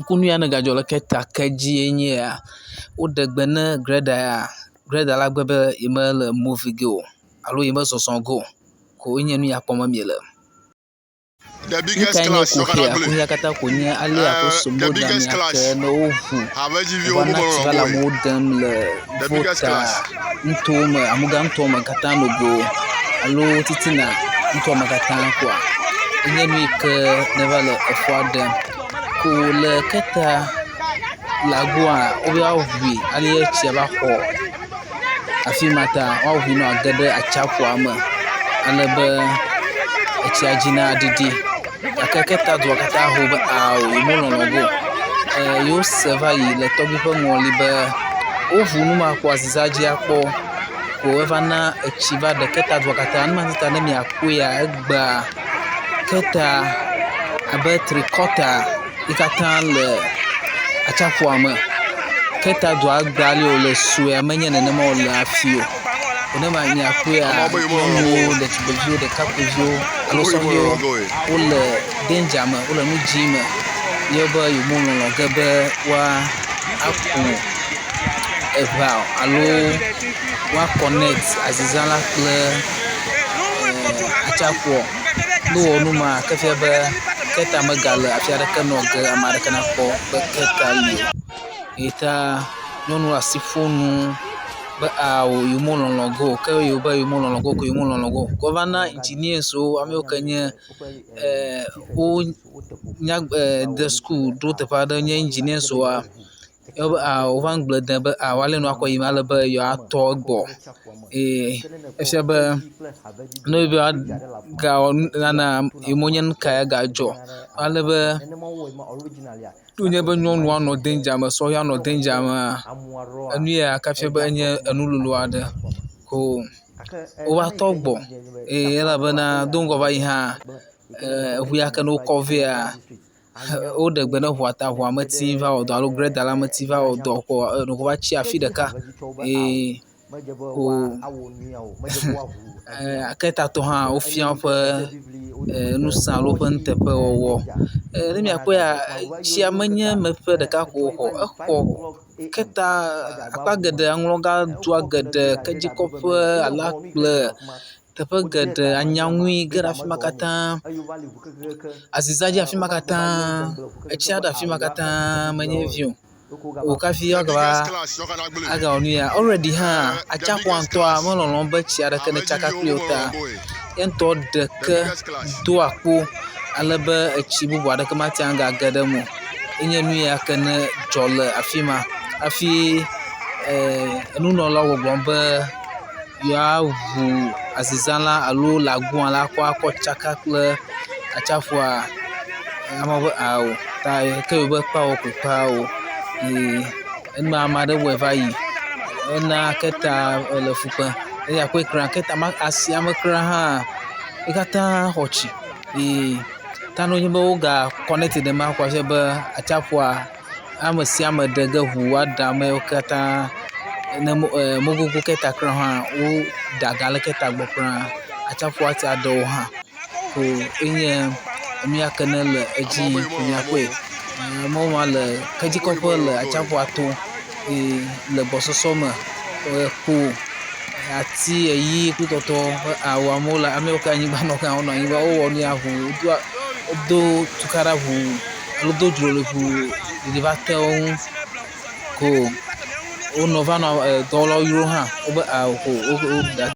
Nukunu ya ne gadzɔ le Keta kedzie nye ya. Woɖe gbe ne greda ya, greda la gbe be yemele movi ge o alo yeme zɔzɔ ge o ko enye nu ya kpɔm miele. The Nu biggest kae nye clash kuxia? Yɔkadagble. Kuxia katã koe nye alea Eh, Akosombo the biggest ɖe clash. amea ke ne woʋu Havedziviwo va na womele tsi va le lɔlɔ̃ amewo ɖem le The biggest Volta clash. nutowo me, Amuga nutowo me katã nogo alo titina nutoa me katã koa, enye nu yi ke neva le efua ɖem. Ko le Keta lagoa, wobe woaŋui ale tsia va xɔ afi ma ta woaŋui ne wòage ɖe atsiaƒua me ale be etsia dzi naɖiɖi. Gake Keta dua katã ho be ao yewomelɔlɔ ge o. Yewose va yi le tɔgbui ƒe ŋɔli be woŋu nu ma kpɔ azizãdzia kpɔ ko eva na etsi va ɖe Keta dua katã. Nu ma ta ne miakpɔea egbea Keta abe trikɔta yi katã le atsiaƒua me. Keta dua egbea ale wòle sue menye nenema wòle hafi o. Ne miakpɔea Amewo be yewomelɔlɔ ge nyɔnuwo, o. ɖetugbiviwo, ɖekakpuiviwo alo Wo sɔhɛwo yewomelɔlɔ ge o. wole danger me, wole nu dzĩ me ye be yewomelɔlɔ ge be woaku eŋa alo woa connect azizã la kple atsiaƒua o. Ne wowɔ nu ma ke fia be Keta megale afi aɖeke nɔ ge ame aɖeke nakpɔ be Keta li o. Eyi ta nyɔnua asi ƒom nu be ao yewomelɔlɔ ge o ke yewobe yewomelɔlɔ ge o ko yewomelɔlɔ ge o. Ko va na engineerswo ame yiwo ke nye wo nya de suku ɖo teƒe aɖe nye engineerswoa wobe ao wova ŋugble dem be ao ale nua kɔ yim ale be yewoatɔ egbɔ eye efia be ne wobe yewoagawɔ nunana yemenye nu kae agadzɔ ale be wonye be nyɔnua nɔ danger me sɔhɛa nɔ danger mea enu ya ka fia be enye enu lolo aɖe ko wova tɔ gbɔ eye elabena do ŋgɔ va yi hã eŋu ya ke ne wokɔ vɛa woɖe gbe ne ŋua ta ŋua meti va wɔ dɔ alo greda la meti va wɔ dɔ o ɖeko va tsi afi ɖeka eye ko ketatɔ hã wofia woƒe ŋusẽ alo woƒe nuteƒewɔwɔ. Ne miakpɔea tsia menye meƒe ɖeka ko wòxɔ o, exɔ keta akpa geɖe aŋlɔga dua geɖe kedzikɔƒe alakple teƒe geɖe anyaŋui ge ɖe afi ma katã azizãdzi afi ma katã etsia ɖe afi ma katã menye vi o. Wò kafi The woagava biggest clash Yɔkadagble. agawɔ nu ya. Already hã The atsiaƒua biggest ŋutɔa clash. melɔlɔm be tsi aɖeke netsaka Havedziviwo kpli o ta womelɔlɔ ge o. ye ŋutɔ ɖe The ke biggest clash. do akpo ale be etsi bubu aɖeke mate ŋu agage ɖe eme o. Enye nu ya ke ne dzɔ le afi ma hafi enunɔlawo gbɔgblɔm be yewoaŋu azizã la alo lagoa la kɔ akɔ tsaka kple atsiaƒua. Amewo be ao ta ke yewobe kpao ko kpao eye ema ame aɖe wɔe va yi ena keta ele fu kpem eye akpɔe kura keta ma asia me kura hã wo katã xɔ tsi eye ta ne wonye be woga connect ɖe ma kɔ fia be atsiaƒua ame sia ame ɖe ge ŋu woaɖe ame yiwo katã ne mo mogogo keta kura hã woɖe aga le keta gbɔ kura atsiaƒua ate aɖe wo hã ko enye enu ya ke ne le edzi Amewo be yim ko yewomelɔlɔ ge miakpɔe. o. Amewo ma le kedzikɔƒe le atsiaƒua to eye le gbɔsɔsɔ me kpo ati eyi kple tɔtɔ ƒe awu amewo le ame yiwo ke anyigba nɔ hã wonɔ anyigba wowɔ nu ya ŋu wodo tukaɖa ŋu alo do dzro ŋu ɖiɖi va te wo ŋu ko wonɔ va nɔ dɔwɔlawo yrom hã wobe ao ko wo.